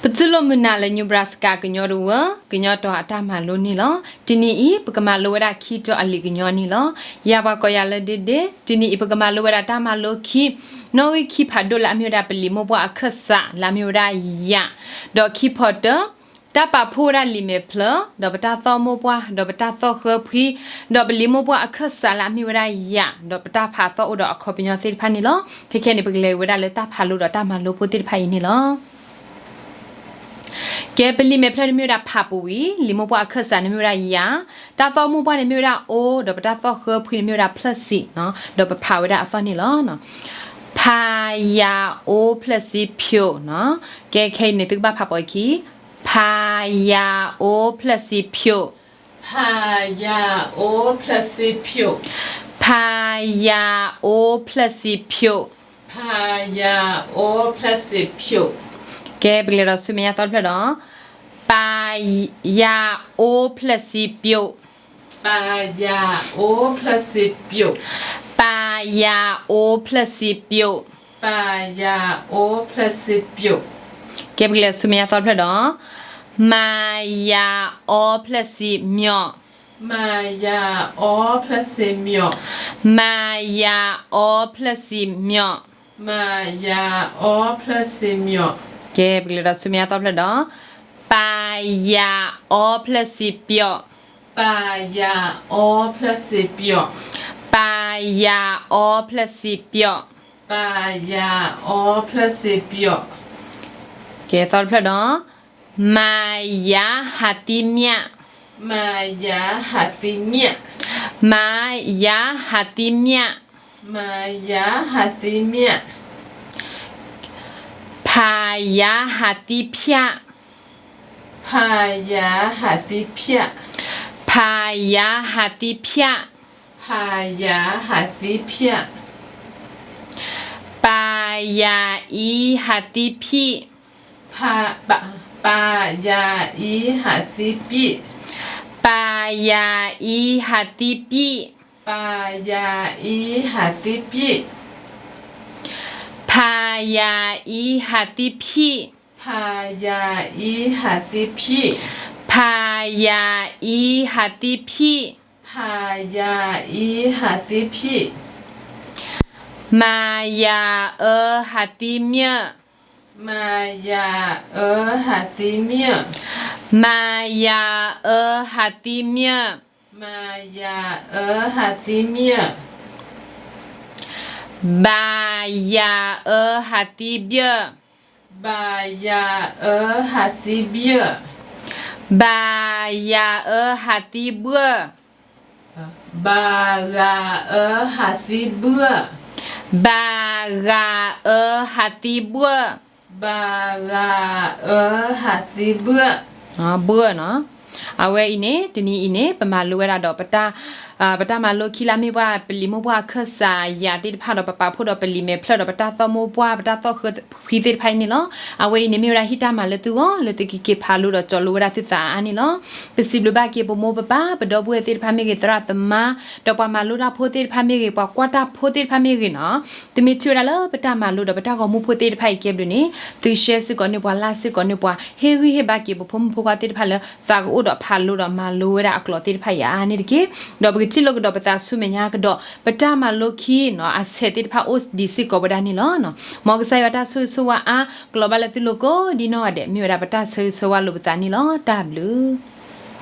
ပတူၢ်လိာ်မုာ်နၤလၢ Nebraska ကညီတဝၢ ကညီတီၤအတၢ်မၤလိန့ၣ်လီၤ. တနံၤအံၤ ပကမၤလိဝဲဒၣ်ခံတီၤအလံာ်ကညီန့ၣ်လီၤ. ယၤပှၤကိးယၤလၢ ဒ့ဒ့, တနံၤအံၤ ပကမၤလိဝဲဒၣ်တၢ်မၤလိခံ နီၣ်ဂံၢ်ခံဖးဒိၣ်လၢအမ့ၢ်ဝဲဒၣ် ပလံာ်မိၢ်ပှၢ်အခၢၣ်စးလၢအမ့ၢ်ဝဲဒၣ်ယၤ, ဒီးခံဖီတၢၢ်, တၢ်ပာ်ဖှိၣ်ဝဲဒၣ်လံာ်မဲာ်ဖျၢၣ် ဒီးပတၢ်သီၣ်မိၢ်ပှၢ် ဒီးပတၢ်သီၣ်ဃၢဖှံ, ဒီးပလံာ်မိၢ်ပှၢ်အခၢၣ်စးလၢအမ့ၢ်ဝဲဒၣ်ယၤ, ဒီးပတၢ်ဖးသီၣ်အိၣ်ဒီးအခီပညီသ့ၣ်တဖၣ်န့ၣ်လီၤ. ခဲခဲန့ၣ် ပကလဲၤဝဲဒၣ်လၢတၢ်ဖးလိဒီးတၢ်မၤလိဖိသ့ၣ်တဖၣ်အံၤန့ၣ်လီၤ. ကဲ ပလံာ်မဲာ်ဖျၢၣ်န့ၣ်မ့ၢ်ဝဲဒၣ်ဖးပူၤဝံၤ, လံာ်မိၢ်ပှၢ်အခၢၣ်စးန့ၣ်မ့ၢ်ဝဲဒၣ်ယၤ, တၢ်သီၣ်မိၢ်ပှၢ်န့ၣ်မ့ၢ်ဝဲဒၣ်အိ, ဒီးပတၢ်သီၣ်ဃၢဖှံန့ၣ်မ့ၢ်ဝဲဒၣ်ဖျၢၣ်စံး, ဒီးပဖးဝဲဒၣ်အသီၣ်န့ၣ်လီၤ. ဖးယၤအိဖျၢၣ်စံးဖျိးနီၤ. ကဲ ခဲအံၤန့ၣ် သုကဘၣ်ဖးပိာ်အခံ, ဖးယၤအိဖျၢၣ်စံးဖျိး, ဖးယၤအိဖျၢၣ်စံးဖျိး, ဖးယၤအိဖျၢၣ်စံးဖျိး, ဖးယၤအိဖျၢၣ်စံးဖျိး. ကဲ ပကလဲၤဒီးဆူမဲာ်ညါသီတဖျၢၣ်ဒီး, ပယၤအိဖျၢၣ်စံးပျိး, ပယၤအိဖျၢၣ်စံးပျိး, ပယၤအိဖျၢၣ်စံးပျိး, ပယၤအိဖျၢၣ်စံးပျိး. ကဲ ပကလဲၤဆူမဲာ်ညါသီတဖျၢၣ်ဒီး, မယၤအိဖျၢၣ်စံးမၠီး, မယၤအိဖျၢၣ်စံးမၠီး, မယၤအိဖျၢၣ်စံးမၠီး, မယၤအိဖျၢၣ်စံးမၠီး. ကဲ ပကလဲၤဒီးဆူမဲာ်ညါသီတဖျၢၣ်ဒီး, ပယၤအိဖျၢၣ်စံးပျိး, ပယၤအိဖျၢၣ်စံးပျိး, ပယၤအိဖျၢၣ်စံးပျိး, ပယၤအိဖျၢၣ်စံးပျိး. ကဲ သီတဖျၢၣ်ဒီး, မယၤဟးသံမၠး, မယၤဟးသံမၠး, မယၤဟးသံမၠး, မယၤဟးသံမၠး. ဖယၤဟးသံဖၠး, ဖယၤဟးသံဖၠး, ဖယၤဟးသံဖၠး, ဖယၤဟးသံဖၠး. ပယၤအံဟးသံပံး, ပ, ပ, ပယၤအံဟးသံပံး, ပယၤအံဟးသံပံး, ပယၤအံဟးသံပံး. ဖယၤအံဟးသံဖံး, ဖယၤအံဟးသံဖံး, ဖယၤအံဟးသံဖံး, ဖယၤအံဟးသံဖံး. မယၤအၢဟးသံမၠၢး, မယၤအၢဟးသံမၠၢး, မယၤအၢဟးသံမၠၢး, မယၤအၢဟးသံမၠၢး. ဘယၤအၢဟးသံဘၠၢး, ဘယၤအၢဟးသံဘၠၢး, ဘယၤအၢဟးသံဘှၢၣ်, ဘဂၤအၢဟးသံဘှၢၣ်, ဘဂၤအၢဟးသံဘှၢၣ်, ဘဂၤအၢဟးသံဘှၢၣ်, ဘှၢၣ်နီၤ. အဝဲအံၤန့ၣ် တနံၤအံၤန့ၣ် ပမၤလိဝဲဒၣ်ဒီး ပတၢ်မၤလိခံလၢအမ့ၢ်ပှၤ ပလံာ်မိၢ်ပှၢ်အခၢၣ်စးယၤသ့ၣ်တဖၣ်ဒီး ပပာ်ဖှိၣ်ဒီးပလံာ်မဲာ်ဖျၢၣ်ဒီး ပတၢ်သီၣ်မိၢ်ပှၢ် ပတၢ်သီၣ်ဃၢဖှံသ့ၣ်တဖၣ်အံၤန့ၣ်လီၤ. အဝဲအံၤန့ၣ် မ့ၢ်ဝဲဒၣ်ဟံၣ်တၢ်မၤလၢသုဂီၢ် လၢသုကက့ၤဖးလိဒီး ကၠီလိဝဲဒၣ်သုသးအါအါန့ၣ်လီၤ. ပစံးဘျုးဘၣ်က့ၤပမိၢ်ပပၢ် ပဒီပုၢ်ဝဲၢ်သ့ၣ်တဖၣ်မ့ၢ်ဂ့ၤ သရၣ်သမါ ဒီးပှၤမၤလိတၢ်ဖိသ့ၣ်တဖၣ်မ့ၢ်ဂ့ၤ ပှၤကွၢ်တၢ်ဖိသ့ၣ်တဖၣ်မ့ၢ်ဂ့ၤနီၤ, သုမ့ၢ်ထံၣ်ဝဲဒၣ်လၢပတၢ်မၤလိဒီးပတၢ်ဂီၤမူဖိသ့ၣ်တဖၣ်အံၤကဲဘျုးန့ၣ် သု share စ့ၢ်ကီးန့ၢ်ပှၤ like စ့ၢ်ကီးန့ၢ်ပှၤ ဟ့ၣ်ဂံၢ်ဟ့ၣ်ဘါက့ၤပဖိမုၣ်ဖိခွါသ့ၣ်တဖၣ်လၢ သးကအိၣ်ဒီးဖးလိဒီးမၤလိဝဲဒၣ်အကျိာ်သ့ၣ်တဖၣ်အံၤအါအါန့ၣ်တက့ၢ်. ဒီးပကထံၣ်လိာ်ကဒီးပသးဆူမဲာ်ညါကဒီး ပတၢ်မၤလိခံနီၤ အဆဲးသ့ၣ်တဖၣ်အိၣ်ဒံးစ့ၢ်ကီးဝဲဒၣ်န့ၣ်လီၤ. မ်ကစၢ်ယွၤတၢ်ဆိၣ်ဂ့ၤဆိၣ်ဝါအါ ကလီၤဘၣ်လၢသုလိၤကိးဒ်နီၢ်ဂၤဒဲး မ့ၢ်ဝဲဒၣ်ပတၢ်ဆၢဂ့ၤဆၢဝါလိာ်ပသးန့ၣ်လီၤ. တၢ်ဘျုး